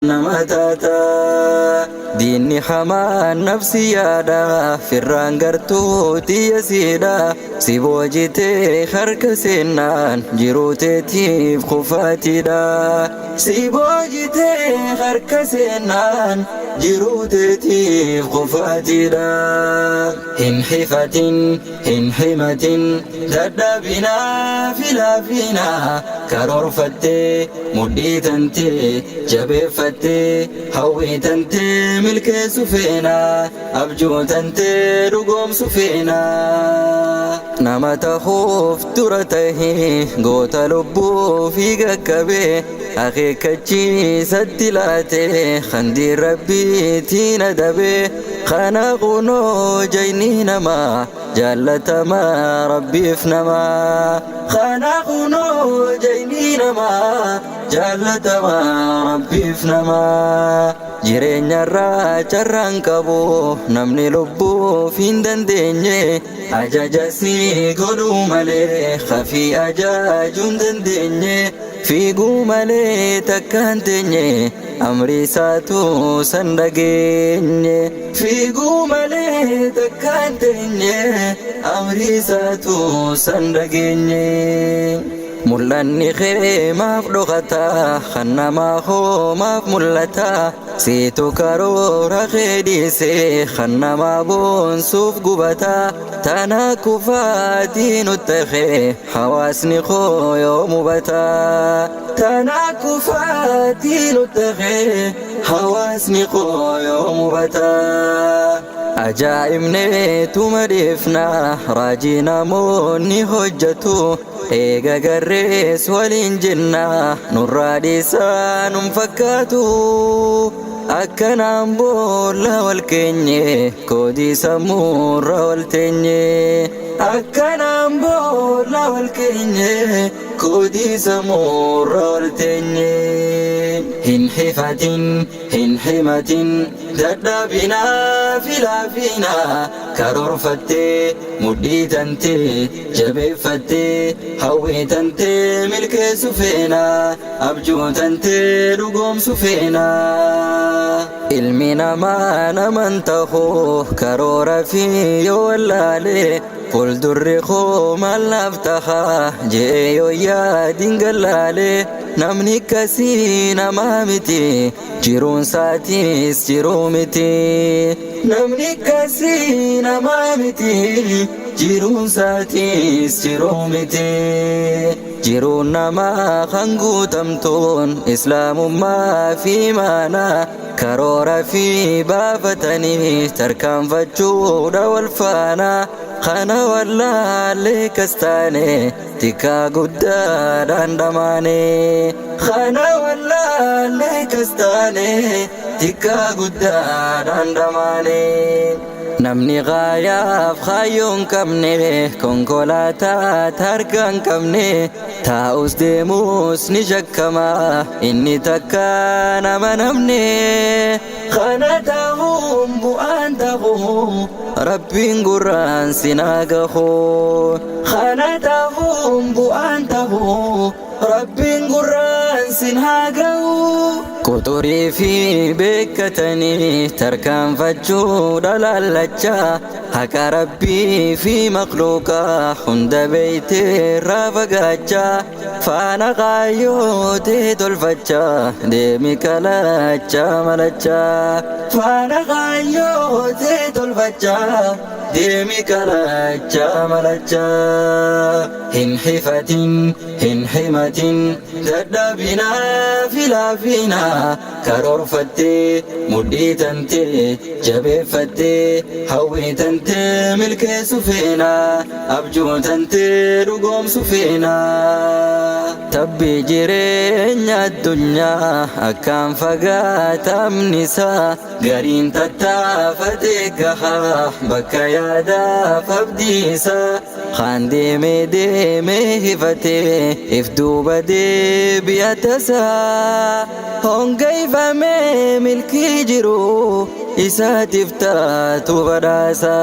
Nama taata. Diinni hamaan nafsiyaadha, firraan gartuu tiyya siidha. Si boojitee harka seennaan jiruu teetiif kufaatiidha. Si boojitee harka seennaan jiruu teetiif kufaatiidha. Hin hifatin, hin himatin, dadhabinaa fi laafinaa karoorfattee mudhii tantee jabeeffattee hawwii tantee milkeessu feena, abjuu tantee dhugoomsu feena. Nama tahuuf dura tahi goota lubbuu fi qaqqabee akeekkachiisatti laatee handiin rabbiitiin adabee kana kunoo jayni namaa jaallatamaa rabbiif namaa. Kana kunoo jayni namaa jaallatamaa rabbiif namaa. Jireenyarraa carraan qabu namni lubbuuf hin dandeenye ajaja si godhuu malee hafii ajaajuu hin dandeenye fiiguu malee takkaan teenye amri isaatu san dhageenye. Fiiguu malee takkaan teenye amri isaatu san dhageenye. Mul'anni kee maaf dhokata, kan namaa hoo maaf mul'ata? Siitu karoora kee dhiisee kan namaa boonsuuf gubata. Tana kufaatii nutti hafee hawaasni koo yoom hubata? Tana kufaatii nutti hafee hawaasni koo yoom hubata? Ajaa'ibnee tuma dhiifna raajii namoonni hojjetu. Eega garrees waliin jenna nurraa dhiisaa nun fakkaatu. Akkanaan boolla wal keenye koodii sammuurra wal teenye. Akkanaan boolla wal keenye koodii sammuurra wal teenye. Hin hifatin, hin himatin, dadhabinaa fi laafinaa karoorfattee mudhii tantee jabeeffattee hawwii tantee milkeessu feena, abjuu tantee dhugoomsu feena. Ilmi namaa naman tahu karoora fi yoo wallaale fuuldurri koo maal naaf taha jee yoo yaadin gallaale namni akkasii namaa miti jiruun isaatiis jiruu miti. Namni akkasii namaa miti jiruun isaatiis jiruu miti. Jiruun namaa kan guutamtuun islaamummaa fi imaanaa karoora fi baafatanii tarkaanfachuudha wal faana. Kana wallaalee kas taane tikkaa guddaadhaan dhamaane. Kana wallaalee kas taane tikkaa guddaadhaan dhamaane. Namni gaayaaf kaayyoo hin qabne konkolaataa tarkaa hin qabne taa'us deemus ni shakkama inni takka nama namne. Kana ta'uun bu'aan ta'u rabbiin gurraan sinaa gahu. Kana ta'uun bu'aan ta'u rabbiin gurraan sin haa gahu. Quxurii fi beekkatanii tarkaanfachuudha laallachaa haqa rabbii fi makluuqaa hunda beeytee irraa fagaachaa faana kaayyootee tolfachaa deemi kalachaa malachaa. Faana kaayyootee tolfachaa deemi kalachaa malachaa. Hin hifatin, hin himatin, dadhabinaa fi laafinaa karoorfattee mudhii tantee jabeeffattee hawwii tantee milkeessu feena, abjuu tantee dhugoomsu feena. Tabbi jireenya addunyaa akkaan fagaatamni isaa gariin tattaafatee gahaa bakka yaadaaf abdii isaa kaan deemee deemee hifatee if duuba deebi'a tasaa hongeeffamee milkii jiru isaatiif taatu badhaasa.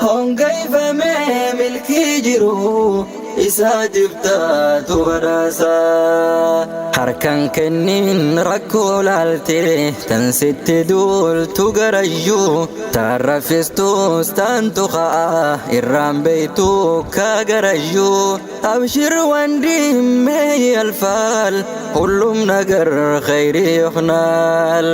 Hongeeffamee milkii jiru Isaatiif taatu badhaasa. Harkan kennin rakkoo laaltee tan sitti duultu garayyuu taan raffistus taantu ka'a irraan beeytu kaa garayyuu abshir ወንድሜ ያልፋል፣ ሁሉም ነገር ኸይር ይሆናል።